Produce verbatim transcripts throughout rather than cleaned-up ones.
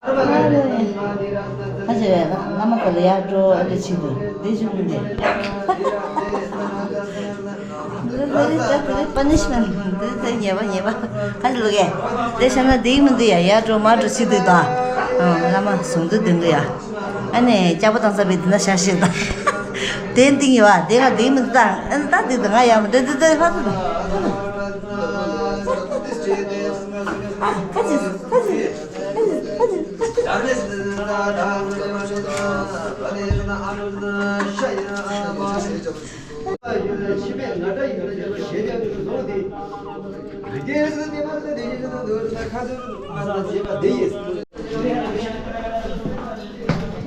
ཨ་ཅེ་བས་བླ་མ་ཚོ་ལ་ཡར་འགྲོ། ཨ་ཅེ་ཆིག་ཏུ་དེ་བཞུགས་མི་འདི། འདི་འདི་འདི་འདི་པ་ནི་ཤི་མེན་ཊི། འདི་འདི་ཉེས་པ་ཉེས་པ། ཁ་ཅིག་ལོག་གས། དེ་བྱས་ན་འདི་མི་འདི་ཡ། ཡར་འགྲོ་མར་འགྲོ་ཆིག་ཏུ་དང་། བླ་མ་ཟུང་དུ་འདོན་གི་ཡ། ཨ་ནི་སྐྱག་པ་བཏང་ས་བས་འདི་ན་བཞག་ཤིག་དང་། དེ་འདི་ཡོད་བ། དེ་ང་འདི་མི་འདི་དང་། ཨ་ནི་ད་འདི་དང་ང་ཡ་མི་འདི་འདི་འདི་ཧ་ཏུ་དང་། ཨ་ཁ་ཅིག་ཁ་ཅིག་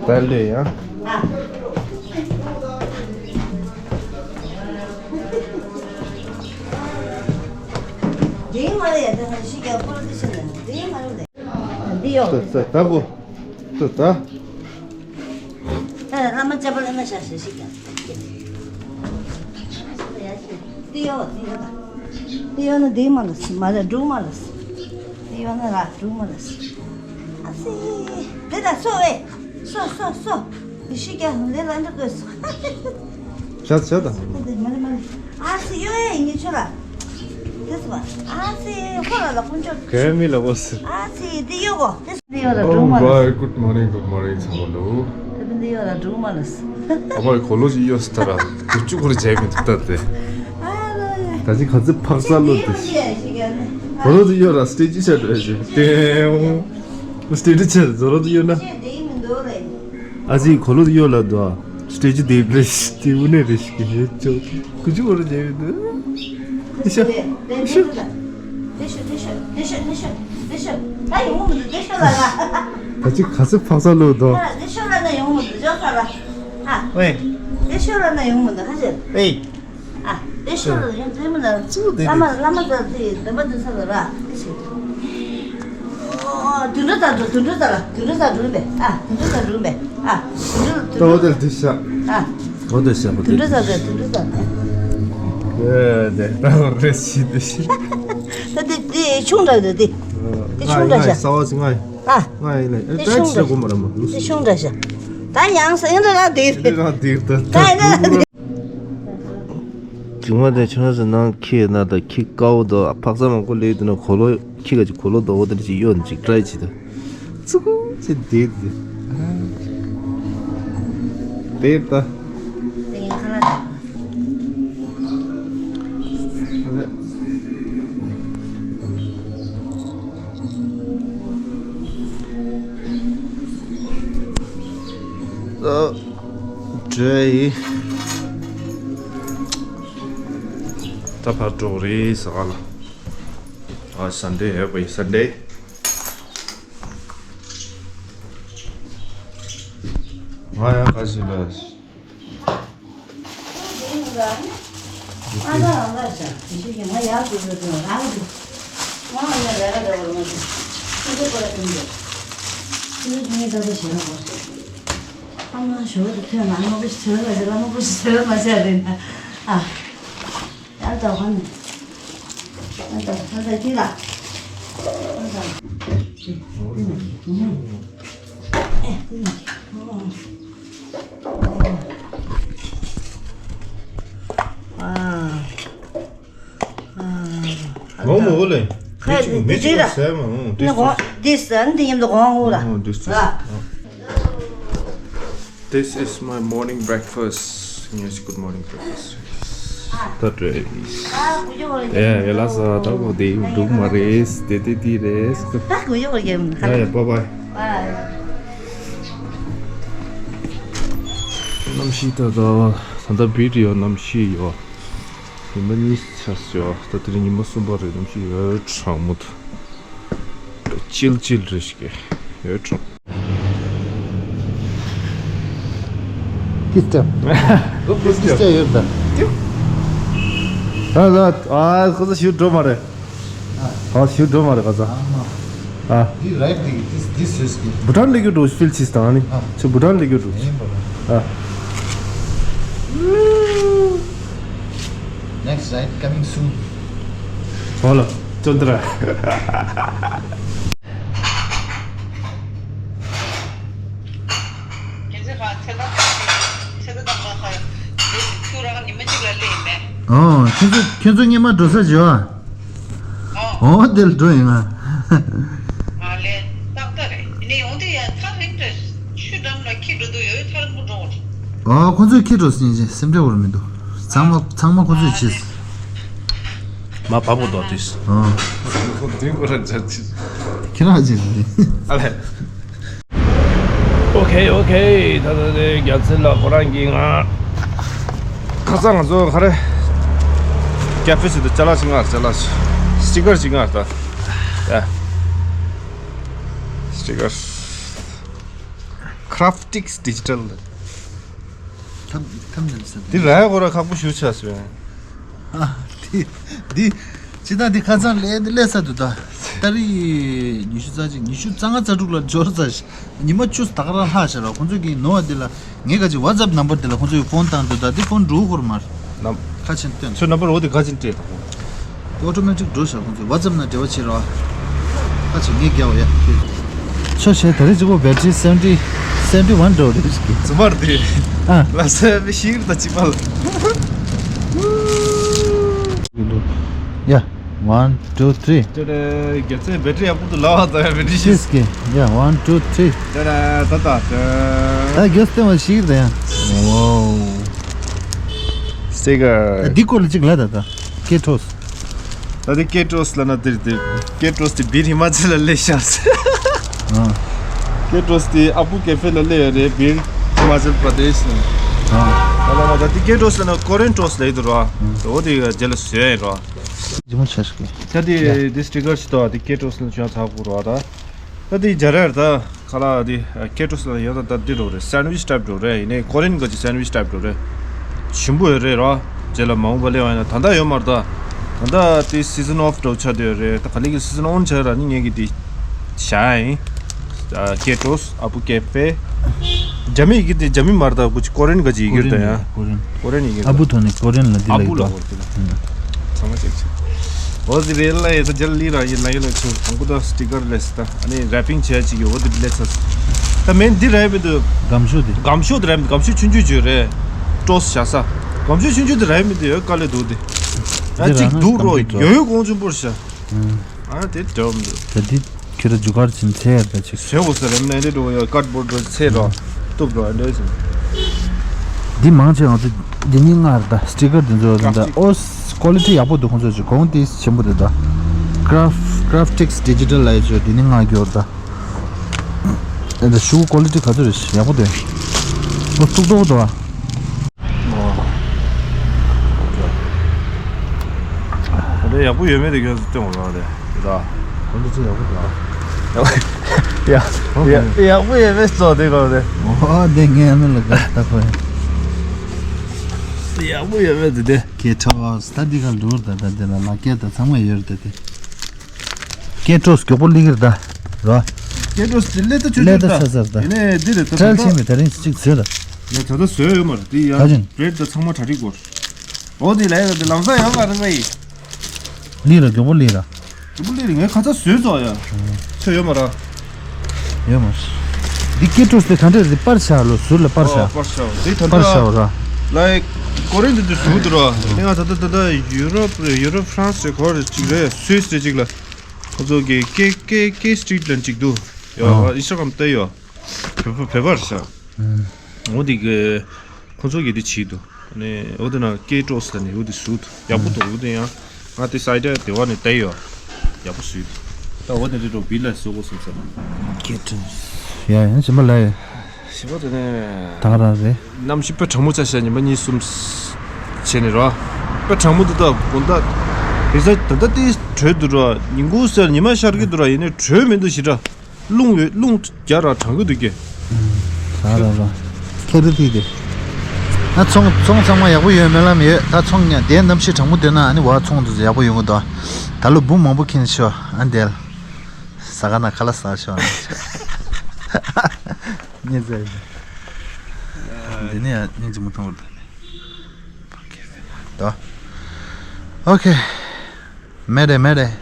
ད་ལོས་ཡ། འདི་ཡོད། ད་ད་གོ། ད་ད། ཨ། བླ་མ་ཅ་པ་ལ་ན་ཤ་ཤ་ཤིག་ཀྱང་། འདི་ཡོད་འདི་ཡོད་ད། འདི་ཡོད་ན་འདི་མ་ལ་སི་མ་རེད། འབྲུག་མ་ལ་སི། འདི་ཡོད་ན་ར་འབྲུག་མ་ལ་སི། ཨ་སི། དེ་ད་སོ་ཨེ། སོ་སོ་སོ། འདི་ཤིག་ཀྱང་ལེ་ལ་འདྲ་དགོས་སོ། ཤ་ཤ་ད། དེ་དེ་མ་རེད་མ་རེད། ཨ་སི་ཡོད་ཨེ་ངེད་ཆོ་ལ། དེ་སོ་བ། ཨ་སི་ཧོ་ལ་ལ་ཀུན་ཅོ། གའི་མི་ལ་བོ་སི། ཨ་སི་འདི་ཡོད་གོ། འདི་ཡོད་ལ་འབྲུག་མ་ལ། Bye, good morning, good morning ཚང་མ་ལོ། ད་འདི་ཡོད་ལ་འབྲུག་མ་ལ། ཨ་མ་གོ་ལོ་ཅིག་ཡོད་སི་ད་ར། དུ་ཅུ་ཁོར་བྱས་མི་འདུག་ད་དེ། ད་ཅི་ག་ཚི་འཕག་ས་ལོ་དེ། གོ་ལོ་ཅིག་ཡོད་ར་སི་ཊེ་ཇི་ཆ་འགྲོ་ཞིག་ཏེ། སི་ཊེ་ཇི་ཆ་བཟོ་ལོ་ཅིག་ཡོད་ན། ཨ་ཅི་གོ་ལོ་ཅིག་ཡོད་ལ་དོ། སི་ཊེ་ཇི་དེ་རེད་དེ་འུ་ནས་རེད་ཞིག་གི་ཧེ་ཅོ། ཀུ་ཅུ་འོ་རེ་བྱས་ཡོད་དོ། དེ་ཤོ། དེ་ཤོ། དེ་ཤོ། དེ་ཤོ། དེ་ཤོ། དེ་ཤོ། ད་ཡོང་མི་འདུག་དེ་ཤོ་ལ་ལ། ད་ཅི་ག་ཚོད་འཕག་ས་ལོ་དོ། ད་དེ་ཤོ་ལ་ན་ཡོང་མི་འདུག་ཇོ་ས་ལ། ཨ། ཝེ། དེ་ཤོ་ལ་ན་ཡོང་མི་འདུག་ཧ་ཤེ། ཝེ། ཨ། དེ་ཤོ་ལ་ཡོང་དེ་མི་ལ། ཙུ་དེ་བླ་མ་བླ་མ་ཚ་དེ་འདམ་པ་འདི་ས་ལ་ར། དེ་ཤོ། ཨོ། དུད་འགྲོ་ཚ་འགྲོ། དུད་འགྲོ་ཚ་ལ། དུད་འགྲོ་ཚ་འགྲོ་རིམ་པས། ཨ། དུད་འགྲོ་ཚ་འགྲོ་རིམ་པས། ཨ། དུད་འགྲོ། ད་འོ་དེར་དེ་ཤ། ཨ། འོ་དེ་ཤ་པོ་དེ། དུད་འགྲོ་ཚ་དེ་དུད་འགྲོ་ཚ་དེ། ཨེ་དེ་ད་རེ་ཞིག་དེ་ཤི། ད་དེ་དེ་ཆུང་དྲགས་དེ་དེ། དེ་ཆུང་དྲགས་ཤ། ས་བ་ཞིག་ང་ཡིན། ཨ། ང་ཡིན་ལ། དེ་ད་ཆུང་ཅི་དྲགས། གོ་མ་ར་མ་ལུས། དེ་ཆུང་དྲགས་ཤ། ད་ཡང་ས་ཡང་དྲགས་ལ་དེ། དེ་རང་དེ་ད་ད་ཡིན་ན་དེ། ཅུང་མ་དེ་ཆུང་ས་ནང་ཁྱི་ན་ད་ཁྱི་དཀར་པོ་དོ། འཕག་ས་མང་པོ་ལས་དུ་ན་གོ་ལོ་ཁྱི་ག་ཅིག་གོ་ལོ་དོ་འོ་དེ་ཅིག་གཡོ་ནི་ཅིག་ཏྲའི་ཅིག་དོ། ཙུ་གུ་ཅི་དེ་དེ། དེ་ད། དེ་ཡིན་ཁ་ལག་ད། ད་ཕར་འགྲོ་རེད་ཟ་ག་ལ། ཨ། སན་ཌེ་ཡོད་པ་ཡིན། སན་ཌེ། ང་ཡང་ག་ཞིག་ལ། ཨ་མ་ཞོ་དེ་ཐོན་ན་ཨ་མ་བུ་ཞིག་ཚོད་མ་བྱེད། ལ་མ་བུ་ཞིག་ཚོད་མ་བྱེད་རེད་ན། ཨ། ཡར་ལྟ་བ་ནི། ཡར་ལྟ་བ་ལྟ་ཅི་ལ། ཡར་ལྟ་བ། ཨེ་ཏི་ནི། ཨ། ཨ། ངོ་མ་འོ་ལེ། ཁ་མི་གཅིག་མི་གཅིག་ལ་ཟས་མ་འོང་། འདི་གོང་འདི་ཟ་འདི་མཉམ་དུ་གོང་འོ་ལ། འོ་འདི་ཟ། ཨ། This is my morning breakfast. Yes, good morning breakfast. ད་དྲོས། ཨ། ཡ་ཡ་ལ་ས་ད་གོ་དེ་འདུག་མ་རེད། དེ་དེ་དེ་རེད། ད་གོ་ཡོ་གོ་ཡེམ། ཡ་ཡ་bye bye. Bye. གནམ་གཤིས་ད་ད་ད་ད་བིར་ཡོད། གནམ་གཤིས་ཡོད། ཉི་མ་གཉིས་ཆགས་སོང་། ད་དེ་རིང་ཉི་མ་གསུམ་པ་རེད། གནམ་གཤིས་ཡོད་གྲང་མོ་འདུག་ཅིལ་ཅིལ་རེ་ཞིག་ཡོད་གྲང་། ཀིས་ཀྱང་། ཀིས་ཀྱང་ཡོད་ད། ད་ད་ཨ་ཁོ་ཚོ་ཞུ་འགྲོ་མ་རེད། ཨ་ཞུ་འགྲོ་མ་རེད་ཁོ་ཚོ། ཨ། འདི་རའིཊ་འདི་འདི་སུས་ཀྱི། བྷུ་ཊན་སླེབས་རྒྱུ་འགྲོ། ཕིལ་ཆིས་དང་ནི། ཨ། ཁྱོད་བྷུ་ཊན་སླེབས་རྒྱུ་འགྲོ། ཡིན་པ་རེད། ཨ། Next ride coming soon. ཧོ་ལ། ཅོན་ཏ་ར། ཁྱེད་རང་ཚོ་ཁྱེད་ཚོ་དང་ང་ཁ་ཁྱེད་རང་ཉི་མ་གཅིག་ལ་སླེབས་ཡིན་པས། ཨོ། ཁྱེད་ཚོ་ཁྱེད་ཚོ་སྔོན་མ་འགྲོ་ས་བྱོས་ཨ། ཨོ། ཨོ་དེ་ལ་འགྲོ་ཡིན་ང་། ང་ལས་ཏག་ཏག་རེད། ཡིན་ནའི་ཡོང་དུས་ཡ་ཐག་རིང་དུ་ཆུ་འགྲམ་ལ་འཁྱེར་འགྲོ་འདུག་ཡོད་ཐག་རིང་པོ་འགྲོ་བར། ཨོ། ཁོ་ཚོས་འཁྱེར་འགྲོ་ཟིན་ཅིང་སེམས་ཁྲལ་འོར་མི་འདུག་ཚང་མ་ཚང་མ་ཁོ་ཚོས་བྱས། མ་བབ་པོ་འདུག་དུས། ཨོ། ཁོ་དེ་ཁོ་རང་འཇར་ཅིག་ཁྱེད་རང་ཅིག་ཨ་ལས། ཨོ་ཁེ་ཨོ་ཁེ། ད་ད་དེ་རྒྱལ་མཚན་ལགས་ཁོ་རང་གིས་ང་ཁ་སང་ང་ཚོ་ག་རེ་ཀེ་ཧྥེ་ཞིག་ཏུ་ཅ་ལག་ཞིག་མངགས། ཅ་ལག་ཞིག་སི་ཊི་ཀར་ཞིག་མངགས། ད་ཡ་སི་ཊི་ཀར་Craftix Digital། ཐམ་ཐམ་ནན་སན། འདི་ར་ཡ་ཁོ་ར་ཁག་པོ་ཞུ་ཆ་སོང་། ཨ། འདི་འདི་ཅི་ད་འདི་ཁ་ཚང་ལས་འདི་ལས་ས་དུ་ད། ཏ་རིག་ཉི་ཤུ་རྩ་གཅིག་ཉི་ཤུ་རྩ་ལྔ་རྩ་དྲུག་ལ་འབྱོར་ཚར་ཤག་ཉི་མ་བཅུ་ད་ག་རང་ལྷག་ཤག་ར། ཁོང་ཚོས་ཀྱིས་ནོར་བ་འདི་ལ་ངས་ག་ཅི་ཝ་ཙབ་ནམ་བར་འདི་ལ་ཁོང་ཚོས་ཕོན་བཏང་དུ་ད་འདི་ཕོན་འགྲོ་ཁོར་མར། ནམ། ཁ་ཆེན་སྟོན། ཁྱོད་ནམ་བར་འོ་དེ་ག་ཅིན་སྤྲད་དང་། ཨོ་ཊོ་མེ་ཊིག་འགྲོ་ཤག་ཁོང་ཚོས་ཝ་ཙབ་ནང་འབྲེལ་བ་བྱེད་རོགས། ཁ་ཆེ་ངས་རྒྱག་འོ་ཡ། ཁྱོད་ཤེས་ད་རེས་གཅིག་པོ་བེ་ཊི་རི་སེ་ཝེན་ཊི་སེ་ཝེན་ཊི་ཝན་འགྲོ་རེད་ཟེར་གི། ཙུ་མར་དེ། ཨ། ལ་སེ་བི་ཤིག་ད་ཅི་པ་ལ། ཡ། One, two, three. ཅེ་རེ། རྒྱལ་མཚན་བེ་ཊི་རི་ཡག་པོ་འདུག་ལབ་པ་དང་བེ་ཊི་རི་ཤིས། ཤིས་ཀྱི། ཡ། One, two, three. ཅེ་རེ། ད་ད་ད། ད་རྒྱལ་མཚན་བ་ཤིག་ད་ཡ། ཝའོ། སི་ཊི་ཀར། ད་འདི་སྐོར་ལ་ཅིག་ལ་ད་ད། ཀེ་ཊོས། ད་དེ་ཀེ་ཊོས་ལ་ན་དེར་དེ། ཀེ་ཊོས་དེ་བིར་ཧི་མ་ཅལ་ལ་སླེབས་ཤག་ཨ། ཀེ་ཊོས་དེ་ཨ་པུ་ཀེ་ཧྥེ་ལ་སླེབས་ཡོད་རེད། བིར་ཧི་མ་ཅལ་པྲ་དེཤ་ནས། ཨ། ད་ལ་ན་ད་དེ་ཀེ་ཊོས་ལ་ན་ཀོ་རི་ཡན་ཊོས་ལ་ཡོད་དོ་ར། འོ་དེ་རྗེས་ལ་བཟོས་ཡིན་ར། ཇི་མོ་ཆ་ཞིག་གི། ད་དེ་དེ་སི་ཊི་ཀར་ཞིག་ཏོ་དེ་ཀེ་ཊོས་ལ་བྱུང་ཚར་གོ་ར་ད། ད་དེ་རྒྱ་ར་ད། ཁ་ལག་དེ་ཀེ་ཊོས་ལ་ཡོད་ད། ད་འདི་རོ་རེད། སེན་ཝིཆ་ཊའིབ་འགྲོ་རེད། ཡིན་ནའི་ཀོ་རི་ཡན་ག་ཅིག་སེན་ཝིཆ་ཊའིབ་འགྲོ་རེད། ཞིམ་པོ་ཡོད་རེད་ར། རྗེས་ལ་མ་འོངས་པ་སླེབས་པ་ཡིན་ན། ད་ལྟ་ཡོད་མ་རེད་ད། ད་ལྟ་དེ་སི་ཛན་ཨོཕ་འགྲོ་ཆགས་བསྡད་ཡོད་རེད། ད་ག་ལེ་གི་སི་ཛན་ཨོན་ཆགས་ར་ནི་ངས་གི་དེ་བཞག་ཡིན། ཀེ་ཊོས། ཨ་པུ་ཀེ་ཧྥེ། རྒྱ་མི་ཡི་གེ་དེ་རྒྱ་མི་མ་རེད་ད། ཀུ་ཅི་ཀོ་རི་ཡན་ག་ཅིག་ཡི་གེ་རེད་ད་ཡ། ཀོ་རི་ཡན། ཀོ་རི་ཡན་ཡི་གེ་རེད། ཨ་བུ་ཐོ་ནི་ཀོ་རི་ཡན་ལ་འདི་ལ་ཡི་གེ་རེད། ཨ་བུ་ལ་འོ་དེ་ལ། ཚང་མ་ཅིག་ཅིག་འོ་དེ་རེད་ལ་ཡ། ད་རྒྱལ་ལི་ར་ཡིན་ལ་ཡིན་ལ་ཆུང་དང་པོ་ད་སི་ཊི་ཀར་ལས་ད། ཨ་ནི་རེ་པིང་བྱས་ཅིག་ཡོད། འོ་དེ་ལས་ཚ། ད་མེན་འདི་རེད་མི་འདུག་སྒམ་ཤོག་དེ། སྒམ་ཤོག་དེ་རེད་མི་འདུག་སྒམ་ཤོག་ཆུང་ཆུང་ཅིག་རེད། ཊོས་བྱ་ས། སྒམ་ཤོག་ཆུང་ཆུང་དེ་རེད་མི་འདུག་ཡོད་དཀའ་ལས་འདུག་དེ། ཨ་འདི་ར་ཅིག་ན་འདུག་རོ་སྒམ་ཤོག་ཡོད་ཡོད་གོང་ཆུང་པོར་བྱ། ཨ་དེ་འདྲ་མི་འདུག་ད་འདི་ཁྱེད་ར་རྒྱུ་གར་ཕྱིན་ཚེ་ཡར་ད་ཅིག་བྱོས་འོ་ས་རེམ་ནས་འདི་འགྲོ་ཡ། ཀཌ་བོར་ཌི་འགྲོ་ཚེ་རོ། གཏུབ་རོ་ཨ་འདྲ་ཞིག་འདི་མང་ཆེ་ང་ཚོ་འདི་ནི་ང་ར་ད་སི་ཊི་ཀར་འདི་ཚོ་ར་ད། ཨོ་ཀོ་ལི་ཊི་ཡག་པོ་འདུག་ཁོང་ཚོ་ཅིག་གོང་དེ་ཆེན་པོ་རེད་ད། ཀ་རཕ་ཀ་རཕ་ཊིག་སི་ཌི་ཇི་ཊལ་ལ་ཡོད་ཚོ་འདི་ནི་ང་གྱོར་ད། ཨེ་ད་ཤུ་གུ་ཀོ་ལི་ཊི་ག་ཚོད་རེད། ཡག་པོ་འདུག་ཨོ་ཐུག་ཐུག་འདུག་ཨ། ད་ལྟ་ཡག་པོ་ཡོད་མེད་དེ་ཁྱོད་ཚོ་སྟོན་འོང་རང་རེད་ད། ཁོང་ཚོ་ཚོ་ཡག་པོ་འདུག་ཨ། ཡག་ཡག་ཡག་པོ་ཡོད་མེད་ཚོ་དེ་གོ་རེད། ཨོ་དེ་ངའི་ཨ་མེ་ལ་ག་ད་ཁོ་ཡག་པོ་ཡོད་མེད་དེ་དེ། ཀེ་ཊོས་ད་འདི་ག་འགྲོ་ད། ད་དེ་ལ་ལ་ཀེ་ད་ཚང་མ་ཡོད་རེད་ད་དེ། ཀེ་ཊོས་མགྱོགས་པོ་སླེབས་ཀྱི་རེད་ད། རོ། ཀེ་ཊོས་དེ་སླེབས་ད་ཆོད་ཆོད་ད། སླེབས་ད་ཚར་ཚར་ད། ཡིན་ནའི་འདི་རེད་ད། ད་ད་ལྟ་ཆེན་པོ་དེ་རིང་གཅིག་བཟོས་ད། ཡ་ད་ལྟ་བཟོས་ཡོད་མ་རེད་དེ་ཡ། ད་ཅིན། བྲེཌ་ད་ཚང་མ་གྲ་སྒྲིག་གོ། འོ་དེ་ལ་ཡ་ད་དེ་ལམ་སང་ཡོང་ག་རེད་ཟེར་ཡི། སླེབས་ར་མགྱོགས་པོ་སླེབས་ར། མགྱོགས་པོ་སླེབས་ར། ངས་ཁ་ཚ་བཟོས་ཚོགས་ཡ། ཚོད་ཡོད་མ་རེད། ཡོད་མ་རེད། འདི་ཀེ་ཊོས་དེ་ག་འདྲ་རེད། པར་ཤ་ལོ་ཟུར་ལ་པར་ཤ། ཨོ་པར་ཤ་འདི་ད་པར་ཤ་ར། ལའིཀ་ཀོ་རི་ཡན་འདི་འདི་ཟུར་དུ་ར། དེ་ང་ད་ད་ད་ད་ཡུ་རོབ་རེད། ཡུ་རོབ་ཧྥ་རན་སི་རེད། གོ་རེད་ཅིག་རེད། སུད་སི་རེད་ཅིག་ལ། ཁོ་ཚོ་གི་ཀེ་ཀེ་ཀེ་སི་ཊི་རི་ཊི་ལ་ཅིག་འདུག་ཡ། ཨོ། ཨིན་སི་ཊ་གྷ་རམ་ལྟ་ཡོད། བོད་པ་བོད་པ་རེད་ཤག་འོ་དེ་གི་ཁོ་ཚོ་གི་དེ་བྱེད་འདུག་ནས་འོ་དེ་ན་ཀེ་ཊོས་ལ་ནི་འོ་དེ་བཟོ་འདུག་ཡག་པོ་འདུག་འོ་དེ་ཡང་ང་དེ་སའི་ཌི་ཡ་དེ་བ་ནས་བལྟས་ཡོད། ཡག་པོ་བཟོས་འདུག་ད་འོ་དེ་འདྲ་འགྲོ་བི་ལ་བཟོ་དགོས་བསམ་ས། ཀེ་ཊོས། ཡ་ཡང་ཞིམ་པ་ལ་ཡ། ཞིམ་པ་དེ་ནས། ད་ག་རང་རེད། གནམ་གཤིས་དཔེ་གྲང་མོ་ཆགས་ཤག་ཉི་མ་གཉིས་གསུམ་བྱས་ནས་ར། དཔེ་གྲང་མོ་འདུག་ད་དགོང་དག་རེས་གཟའ་ད་ལྟ་དེ་དྲོས་འདུག་ར། ཉིན་གུང་སེར་ཉི་མ་ཤར་གི་འདུག་ར། ཡིན་ནའི་དྲོས་མི་འདུག་ཞེ་དྲག་རླུང་ཡོད། རླུང་རྒྱག་ར་གྲང་གི་འདུག་གས། ཟ་ར་ར། ཁེ་རི་ཐིག་དེ། ཨ་ཚོང་ཚོང་ཚང་མ་ཡག་པོ་ཡོད་སྨོན་ལམ་ཡོད། ད་ཚོང་ཉ་དེ་གནམ་གཤིས་གྲང་མོ་འདོད་ན་ཨ་ནི་བ་ཚོང་དུ་ཡག་པོ་ཡོང་གི་འདུག་ད་ལོ་འབུ་མང་པོ་ཁྱེར་ཤོག་ཨ་འདེལ། ཟ་ག་ན་ཁ་ལ་ཟ་ཤོག་ཨ་ནི། ཉེ་ཟ་ཡི། འདི་ནི་ཡ་སྙིང་རྗེ་མོ་མཐོང་བར་ད། ད། ཨོ་ཁེ། མེད་རེད་མེད་རེད།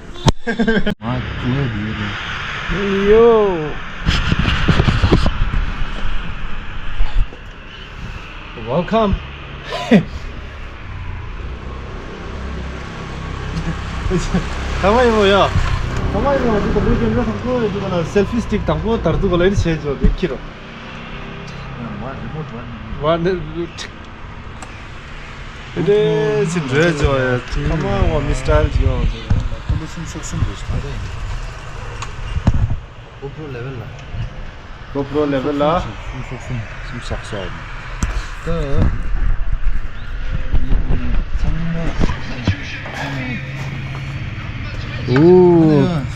མ་ཅུ་ཡོ། Welcome. ཐ་མ་ཡིན་མོ་ཡ། ཐ་མ་ཡིན་མོ་ཡ། འདི་ད་ལུས་ཀྱི་འདྲ་ཐང་ཁོ་ཡ། འདི་ག་ལ་སེལ་ཕི་སི་ཊིག་དང་པོ་དར་འདུག་ག་ལ་ཡིན་ཆེ་ཇོ་འདི་ཁྱི་རོ། ཝ་ནི་ལུ་ཊིག་དེ་འདྲའི་ཅིག་འགྲོས་ཇོ་ཡ། ཐ་མ་ཝ་མི་སི་ཊལ་ཇོ་ཡ། ཁོ་ལོ་སུམ་སོག་སུམ་རེད་ད། GoPro eleven ལ། GoPro eleven ལ། སུམ་སོག་སུམ། སུམ་སོག་སོག་ད། ཚང་མ། ཨོ།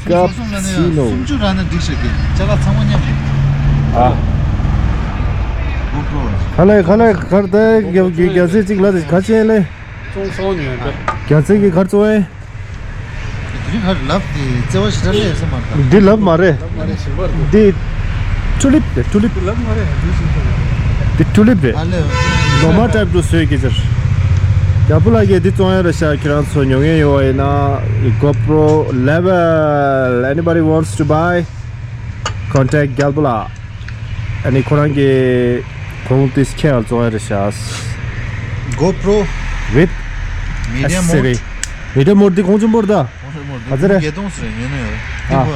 ཀབ་སི་ནོ། སུམ་ཅུ་ར་ན་འགྲིག་ཤག་གི། ཅ་ལག་ཚང་མ་མཉམ་རེད། ཨ། GoPro ལ། ཁ་ལས་ཁ་ལས་གར་ད་རྒྱ་རྒྱ་རྒྱ་ཚད་ཅིག་ལ་དེ་ག་ཆེན་ལེ། ཙོང་སོང་ཉོས་པས། རྒྱ་ཚད་ཀྱི་གར་ཙོ་ཨེ། དེ་རིང་ཧར་ལབ་དེ་བརྩེ་བ་ཞེ་དྲག་ལས་ས་མ་རེད། འདི་ལབ་མ་རེད། ལབ་མ་རེད་ཞིམ་པར་འདུག་འདི་ཊུ་ལིབ་རེད། ཊུ་ལིབ། ལབ་མ་རེད་འདི་ཞིམ་པར། འདི་ཊུ་ལིབ་རེད། ཨ་ལེ། ལོ་མ་ཊའིབ་ཏུ་བཟོས་ཀྱི་ཟེར། རྒྱ་བོ་ལགས་ཀྱིས་འདི་བཙོང་ཡ་རེད་ཤག་ཁྱེད་རང་ཚོ་ཉོ་མཁན་ཡོད་པ་ཡིན་ན། GoPro eleven, anybody wants to buy? Contact རྒྱལ་པོ་ལགས། ཨ་ནི་ཁོ་རང་གི་གོང་དུ་སི་ཀེལ་བཙོང་ཡ་རེད་ཤག GoPro with medium mode. Medium mode འདི་གོང་ཆེན་པོ་རེད་ད། གོང་ཆེན་པོ་རེད་ད། ཨ་ཙི་རེད། བརྒྱད་སྟོང་ཟེར་ཡོད་ན་ཡོད། ཨ།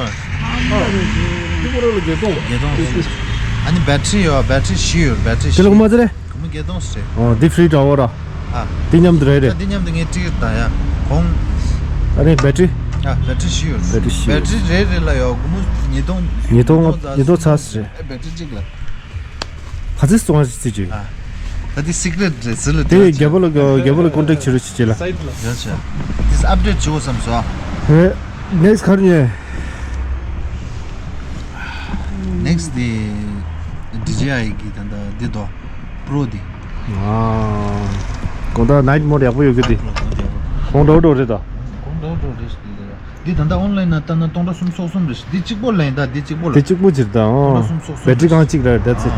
འདི་ཁོ་རང་ལ་བརྒྱད་སྟོང་། བརྒྱད་སྟོང་ཟེར། ཨ་ནི་བེ་ཊི་རི་ཡོད། བེ་ཊི་རི་བཞི་ཡོད། བེ་ཊི་རི་དེ་ལ་གོང་མ་ཙི་རེད། གོང་མ་བརྒྱད་སྟོང་ཟེར། ཨོ་འདི་ཧྥི་རི་འདྲ་བོ་ར། ཨ། འདི་མཉམ་དུ་རེད་རེད། འདི་མཉམ་དུ་ངས་ཊི་ཀེཊ་ད་ཡ། གོང་། ཨ་རེད་བེ་ཊི་རི། ཨ་བེ་ཊི་རི་བཞི་ཡོད། བེ་ཊི་རི་བཞི་ཡོད། བེ་ཊི་རི་རེ་རེ་ལ་ཡོད་སྒོར་མོ་ཉིས་སྟོང་། ཉིས་སྟོང་ཉིས་སྟོང་ཚར་ཟེར། ཨ་བེ་ཊི་རི་གཅིག་ལ། ག་ཚོད་སོང་བ་ཞིག་རྩིས་བྱོས། ཨ། ད་འདི་སི་ཀི་རེཊ་རེད་ཟེར་ལ། དེ་རྒྱལ་པོ་ལ་རྒྱལ་པོ་ལ་ཀོན་ཊེག་བྱེད་རོགས་བྱེད་ཅེས་ལ། ཡོད་ཆ། འདི་ཨཔ་ཌེཊ་བྱེད་དགོས་བསམ་སོང་། ཧེ། ནེག་སི་ག་རེ་ཉོས། ནེག་སི་དེ་ཌི་ཇེ་ཨའི་གི་ད་ལྟ་འདི་དོ། པྲོ་འདི། ཨ། གོང་ད་ནའིཊ་མོཌ་ཡག་པོ་ཡོད་གི་དེ། གོང་འགྲོ་འགྲོ་རེད་ད། གོང་འགྲོ་འགྲོ་རེད་ཟེར་དེ་ལ། འདི་ད་ལྟ་ཨོན་ལན་ན་ལྟ་ན་སྟོང་ཕྲག་སུམ་ཅུ་སོ་གསུམ་རེད། འདི་གཅིག་པོ་ལེན་ད། འདི་གཅིག་པོ་ལ། འདི་གཅིག་པོ་ཅིག་ད། ཨོ། སྟོང་ཕྲག་སུམ་ཅུ་སོ་གསུམ་རེད། བེ་ཊི་རི་གང་གཅིག་རེད། That's it།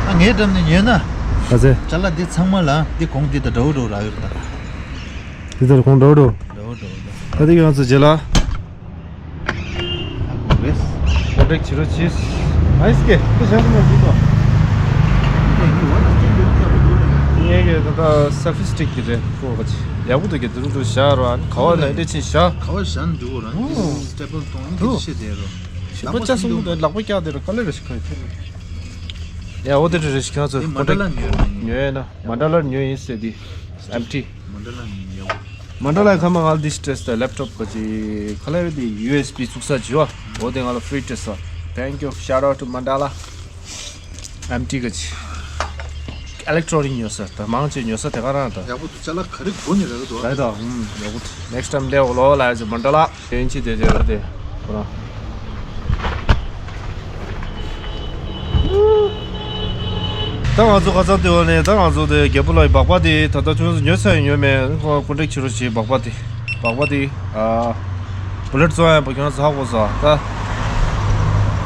ཨ་ངའི་འགྲམ་ནས་ཉོས་ན། ཨ་ཙེ། ཅ་ལག་འདི་ཚང་མ་ལ་འདི་གོང་འདི་ད་འདྲ་བོ་འདྲ་བོ་རག་ཡོད་རེད་ད། འདི་ལྟར་གོང་འདྲ་བོ་འདྲ་བོ། འདྲ་བོ་འདྲ་བོ་འདྲ། ད་འདི་ང་ཚོ་རྗེས་ལ། ཨ་གོང་རེད། ཀོན་ཊེག་བྱེད་རོགས་གྱིས། ཨ་ཡིས་ཀེ་འདི་བཞག་ཟིན་ན་འགྲིག་གོ། ངས་ཀྱི་ད་ལྟ་སེལ་ཕི་སི་ཊིག་གི་རེད། ཁོ་ག་ཅི་ཡག་པོ་འདུག་གི། འདི་རུ་འདུག་བཞག་རོགས། ཨ་ནི་ག་བ་ལ་འདི་ཕྱིན་བཞག་ག་བ་བཞག་ན་འགྲིག་གོ་རང་གི་སི་ཊེ་པལ་གཏོང་ཡིན་གི་ཤེས་བསྡད་རོགས། ཞེ་པོ་ལག་པ་ཅག་སོང་གི་འདུག་ལག་པ་བཀྱག་དེ་རུ་དཀའ་ལས་རེ་ཞིག་ཁ་ཡོད་དེ་རེད། ཡ་འོ་དེ་འདྲ་རེ་ཞིག་ཁྱོད་ཚོ་ཀོན་ཊེག་ཉོས་ན་མན་ཌ་ལར་ཉོས་ཡིན་ཟེར་དེ། ཨེམ་ཊི། མན་ཌ་ལ་ཉོས་ཡོད། མན་ཌ་ལ་ཁ་མ་ང་འདི་སྤྲད་ས་ལེབ་ཊོབ་ག་ཅི་ཁ་ལ་རེ་དེ་ཡུ་ཨེས་བི་བཙུགས་ས་བྱོས། འོ་དེ་ང་ལ་ཧྥི་རི་སྤྲད་ས། Thank you, shout out to Mandala. ཨེམ་ཊི་ག་ཅི། ཨི་ལེག་ཊྲོ་ནིག་ཉོ་ས་ད་མང་ཆེ་ཉོ་ས་དེ་ག་རང་ད། ཡག་པོ་འདུག་ཅ་ལག་ག་རེ་དགོས་ནི་རེད་འདུག་རེད་ད། ཧུམ་ཡག་པོ་འདུག Next time ལས་འོ་ལོ་ལ་ཡ་ཅི་མན་ཌ་ལ། དེ་ཡིན་ཅི་དེ་དེ་རེད་དེ། ཁོ་རང་། ད་ང་ཚོ་ཁ་སང་དེ་བ་ནས་ད་ང་ཚོ་དེ་རྒྱལ་པོ་ལགས་ཀྱི་སྦག་སྦག་དེ་ད་ལྟ་ཁྱོད་ཚོ་ཉོས་ཚར་ཡོད་མེད་ཁོ་ཀོན་ཊེག་བྱེད་རོགས་བྱེད། སྦག་སྦག་དེ་སྦག་སྦག་དེ་ཨ་བུ་ལེཊ་བཙོང་ཡ་པ་ཁྱོད་ཚོ་ཧ་གོ་ས་ད།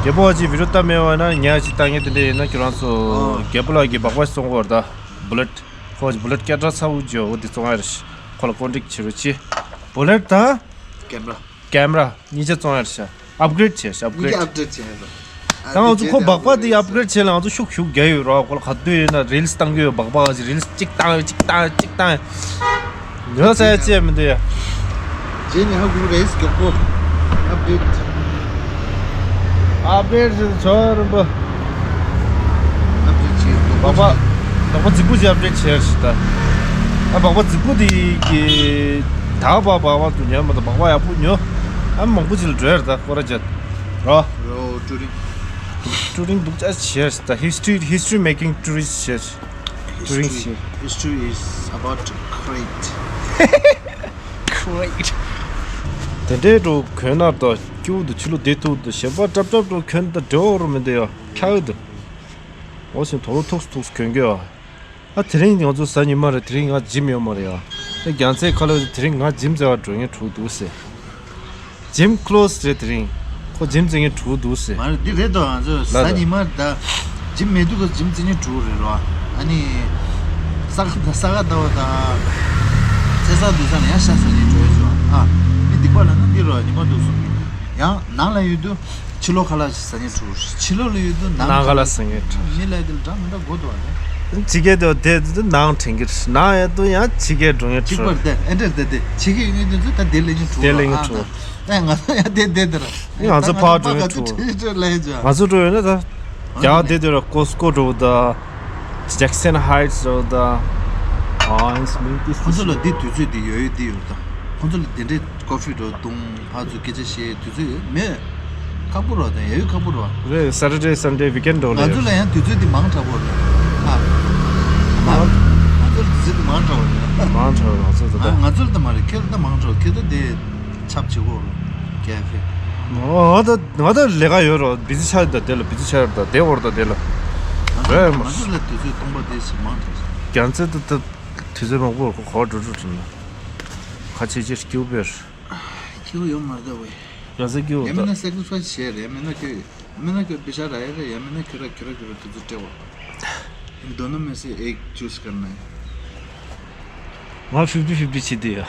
རྒྱལ་པོ་ཨ་ཅེ་བི་ཌི་ཡོ་ལྟ་མེད་པ་ན་ཉ་ཅིག་ལྟ་ངེས་དེ་འདྲ་ཡིན་ན་ཁྱོད་རང་ཚོ་རྒྱལ་པོ་ལགས་ཀྱི་སྦག་སྦག་བཙོང་དགོས་རེད་ད། བུ་ལེཊ་ཁོ་བུ་ལེཊ་སྐད་གྲགས་ཚ་བོ་ཅིག་ཡོད། འོ་དེ་བཙོང་ཡ་རེད། ཁོ་ལ་ཀོན་ཊེག་བྱེད་རོགས་བྱེད། བུ་ལེཊ་དང་། ཀེམ་ར། ཀེམ་ར་གཉིས་ཆ་བཙོང་ཡ་རེད་ཤག་ཨབ་གི་རེཌ་བྱས་ཤག་ཨབ་གི་རེཌ། ཨབ་གི་རེཌ་བྱས་ཤག་ད་ང་ཚོ་ཁོ་སྦག་སྦག་དེ་ཨབ་གི་རེཌ་བྱས་ལ་ང་ཚོ་ཤུགས་ཤུགས་རྒྱག་ཡོད་ར། ཁོ་ལ་ག་དུས་ཡིན་ན་རིལ་སི་བཏང་གི་ཡོད། སྦག་སྦག་ཅིག་རིལ་སི་གཅིག་བཏང་ཡོད། གཅིག་བཏང་ཡོད། གཅིག་བཏང་ཡོད། ཉོ་ས་ཡ་ཅི་ཡ་མི་འདུག་ཡ། རྗེས་ནས་ཧ་གོ་རེད་མགྱོགས་པོ། ཨབ་ཌེཊ། ཨབ་ཌེཊ་ཞིག་བྱོས་རིན་པོ། ཨབ་ཌེཊ་བྱེད་དགོས། སྦག་སྦག་སྦག་སྦག་རྫིག་པོ་ཞིག་ཨབ་ཌེཊ་བྱས་རེད་ཤག་ད། ཨ་སྦག་སྦག་རྫིག་པོ་དེ་གི་ད་སྦག་སྦག་སྦག་སྦག་དུ་ཉོས་མ་གཏོགས་སྦག་སྦག་ཡག་པོ་ཉོ། ཨ་མང་པོ་ཅིག་ལ་འགྲོ་ཡ་རེད་ད་སྐོར་ར་བྱས། རོ། རོ་ཀྲུ་རིང་། ཀྲུ་རིང་སྡུག་ཅག་བྱས་རེད་ད། History, history making tourist བྱས། Touring བྱས། History is about to create. Great. དེ་འདྲའི་འགྲོ་གོན་ན་ད་སྐྱིད་པོ་འདུག་ཕྱི་ལོགས་བསྡད་ཐུབ་འདུག་གཞན་པ་ཀྲབ་ཀྲབ་འགྲོ་གོན་ད་འགྲོ་རུ་མི་འདུག་ཡ། འཁྱག་འདུག་འོ་ཞིག་དོ་རུ་ཐུགས་སུ་ཐུགས་སུ་གོན་གི་ཡ། ཨ་དེ་རིང་ང་ཚོ་གཟའ་ཉི་མ་རེད། དེ་རིང་ང་ཇིམ་ཡོད་མ་རེད་ཡ། ཨ་རྒྱལ་མཚན་ཁ་ལོ་དེ་རིང་ང་ཇིམ་རྩེ་བ་འགྲོ་མཁན་དྲུག་འདུག་ཟེར། ཇིམ་ཁི་ལོ་སི་རེད་དེ་རིང་། ཁོ་ཇིམ་རྩེ་མཁན་དྲུག་འདུག་ཟེར། མ་རེད་འདི་རེད་དོ། ང་ཚོ་ལ་གཟའ་ཉི་མ་ད་ཇིམ་མེད་དུས་ཁོ་ཇིམ་རྩེ་མཁན་དྲུག་རེད་རོ། ཨ་ནི་ས་ག་ས་ག་ཟླ་བ་དང་ཚེས་བཟང་དུས་བཟང་ལ་ཡང་ཤ་ཟ་མཁན་དྲུག་རེད་རོ། ཨ་མི་སྡིག་པ་ལ་ན་འདི་རོ་ཉི་མ་འདུག་སོང་། ཡང་ནང་ལ་ཡོད་དུས། ཕྱི་ལོགས་ཁ་ལག་ཟ་མཁན་དྲུག་ཕྱི་ལོགས་ལ་ཡོད་དུས་ནང་ནང་ཁ་ལག་ཟ་མཁན་དྲུག་མི་ལ་དེ་ལ་འདྲ་མི་འདྲ་དགོས་འདུག་བ་ལས། ཕྱི་རྒྱལ་དུ་དེ་དུ་ནང་དྲན་གྱི་རེད། ནང་ཡ་དུ་ཡང་ཕྱི་རྒྱལ་འགྲོ་ཡ་གཅིག་པར་དེ་ཨེ་འདྲ་དེ་དེ་ཕྱི་རྒྱལ་ཡོད་མཁན་དེ་ཚོ་ད་དེ་ལས་ཀྱི་དེ་ལས་ཀྱི་ཨ་ད་ཨེ་ང་ཚོ་ཡ་དེ་དེ་དེ་ར་ང་ཚོ་ཕར་འགྲོ་ཡ་ཕྱི་རྒྱལ་ལས་ཀྱི་ང་ཚོ་འགྲོ་ཡོད་ན་ད་རྒྱ་དེ་དེ་ར་ཀོ་སི་ཀོ་འགྲོ་ད་ཇེག་སན་ཧའིཊ་འགྲོ་ད་ཨ་ཨིན་སི་མིན་ཏིས་ཁོ་ཚོ་ལ་དེ་དུས་ཚོད་དེ་ཡོད་ཡོད་དེ་ཡོད་ད་ཁོ་ཚོ་ལ་དེ་འདྲའི་ཀོ་ཧྥི་འགྲོ་བཏུང་ཕར་ཚུར་སྐད་ཆ་བཤད་དུས་ཚོད་ཡོད་མེད། ཁག་པོ་རེད་དང་ཡ་ཡོད་ཁག་པོ་རེད། རེད། Saturday Sunday weekend འགྲོ་ལ་ང་ཚོ་ལ་ཡང་དུས་ཚོད་འདི་མང་དྲགས་པོ་རེད། ཨ། ང་ང་ཚོ་ལ་དུས་ཚོད་འདི་མང་དྲགས་པོ་རེད། མང་དྲགས་པོ་ང་ཚོ་ད་ལྟ། ང་ང་ཚོ་ལ་ད་མ་རེད། ཁྱེད་ལ་ད་མང་དྲགས་ཁྱེད་ད་དེ་ཆབ་བྱེད་གོ་རེད་ཀེ་ཧྥེ། ང་ད་ང་ད་ལས་ཀ་ཡོད་རོ། བི་ཛི་ཆགས་ད་དེ་ལ་བི་ཛི་ཆགས་ད་དེ་འོར་ད་དེ་ལ། རེད་མ། ང་ཚོ་ལ་དུས་ཚོད་སྟོང་པ་དེ་ཞིག་མང་དྲགས། རྒྱ་མཚོ་ད་ད་དུས་ཚོད་མང་པོ་གོ་གོ་འགྲོ་འགྲོ་འགྲོ་ན་ཁ་ཆེ་ཆེར་སྐྱིད་པོ་རེད། ཁྱེད་ཡོད་མ་རེད་ད་བས། ར་ས་སྐྱིད་པོ་ཡང་མིན་ན་ད་སེག་རི་ཕའི་སི་བྱས་རེད། ཡང་མིན་ན་ཁྱོད་མིན་ན་ཁྱོད་པེ་ཤ་ར་ཡ་རེད། ཡང་མིན་ན་ཁྱོད་ར་ཁྱོད་ར་ཁྱོད་ར་དུས་ཚོད་སྤྲད་འོ། ཡང་དོ་ནོ་མེ་སི་ཨེག་ཅུས་ཀར་ན་ཡ། ང་ཕིབ་ཏི་ཕིབ་ཏི་བྱེད་དུས་ཡ།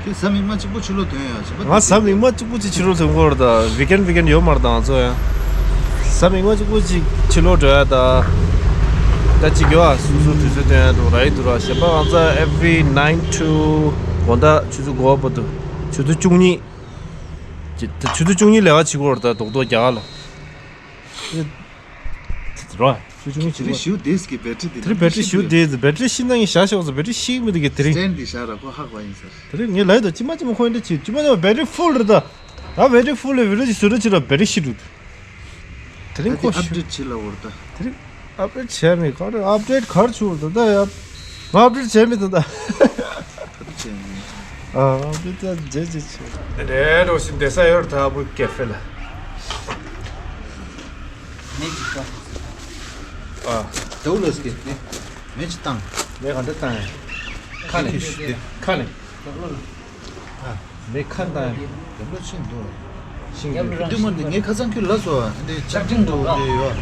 ཁྱོད་གཟའ་མིག་དམར་གཅིག་པོ་ཕྱི་ལོགས་ཐོན་ཡ་བྱེད་པ། ང་གཟའ་མིག་དམར་གཅིག་པོ་གཅིག་ཕྱི་ལོགས་ཐོན་གོ་ར་ད་ཝི་ཀེན་ཌི་ཝི་ཀེན་ཌི་ཡོད་མ་རེད་ད་ང་ཚོ་ཡ། གཟའ་མིག་དམར་གཅིག་པོ་གཅིག་ཕྱི་ལོགས་འགྲོ་ཡ་ད། ད་གཅིག་ཡོད་ཨ་སོ་སོ་དུས་ཚོད་སྟོན་ཡ་འདུག་ར་ཡི་འདུག་ར་བྱེད་པ། ང་ཚོ་every nine to དགོང་དག་ཆུ་ཚོད་དགུ་པ་བར་དུ་ཆུ་ཚོད་བཅུ་གཉིས། ཆུ་ཚོད་བཅུ་གཉིས་ལས་ཀ་བྱེད་གོ་ར་ད་རྡོག་རྡོག་རྒྱག་ལ། རོ། ཆུ་ཆུང་ཆུ་དེ་རིང་ཞུ་དེས་ཀྱི་བེ་ཏྲི་དེ་དེ་རིང་བེ་ཏྲི་ཞུ་དེས་བེ་ཏྲི་ཤི་ན་ངས་བཞག་ཤོག་ཟེར། བེ་ཏྲི་ཤི་མི་དེ་གི་དེ་རིང་སི་ཊེན་ཌི་བཞག་ར་ཁོ་ཧག་པ་ཡིན་ཟེར། དེ་རིང་ངས་ལབ་ཡོད་ད་ཅི་མ་ཅི་མ་ཁོ་འདྲ་བྱེད་ཅི་མ་ཅི་མ་བེ་ཏྲི་ཕུལ་རེད་ད། ད་བེ་ཏྲི་ཕུལ་ལས་བེ་ཏྲི་ཅི་བཟོ་འདྲ་ཅི་ར་བེ་ཏྲི་ཤི་འདུག་དེ་རིང་ད་ཁོ་དེ་ཨབ་ཤི་ཌེ་ཊི་བྱེད་ལ་འོར་ད། དེ་རིང་ཨབ་ཌེ་ཊི་བྱས་མེད་ག་རེ་ཨབ་ཌེ་ཊི་ག་རེ་བྱུང་རེད་ད་ཡ། ང་ཨབ་ཌེ་ཊི་བྱས་མེད་ད་ད། ད་དུ་བྱས་མེད། ཨ་ཨབ་ཌེ་ཊི་ད་རྗེས་རྗེས་བྱས། རེད་རོ་ཞིག་བསྡད་ས་ཡོད་རེད་ད་ཨ་བུ་ཀེ་ཧྥེ་ལ། མེ་ཅིག་ཀ་ཨ། དེའུ་ལ་སྐད་ནི་མེ་ཅིག་བཏང་། མེ་ག་འདྲ་བཏང་ཡ། ཁ་ནས་ཁ་ནས། ཨ། མེ་ཁ་བཏང་ཡ། དེ་ལོ་ཕྱིན་འདུག་ཤིང་གི་དུས་མ་འདི་ངས་ཁ་སང་ཁྱོད་ལ་སོ་འདི་ལྕགས་ཀྲིན་འདུག་འདི་ཡོད།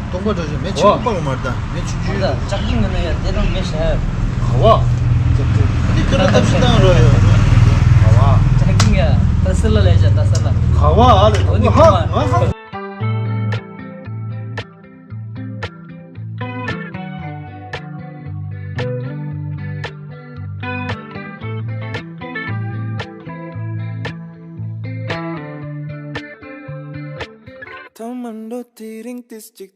སྟོང་པ་འདྲ་ཞིག་མེ་ཆུང་ཆུང་པགས་མ་རེད་ད་མེ་ཆུང་ཆུང་ཡོད། ལྕགས་ཀྲིན་ནི་ཡ་དེ་རང་མེ་ཤ་ཡ། ག་བ། ལྕགས་ཀྲིན་འདི་ཁྱོད་རང་ཐབས་ཤེས་བཏང་རོགས་ཡོད། ག་བ། ལྕགས་ཀྲིན་ཡ་ད་སི་ལ་ལས་བྱ་ད་སི་ལ། ག་བ་ཨ་ལས་འོ་ནི་ཧ་ཧ་ཧ། ཐ་མ་འགྲོ་དེ་རིང་ཏིས་ཅིག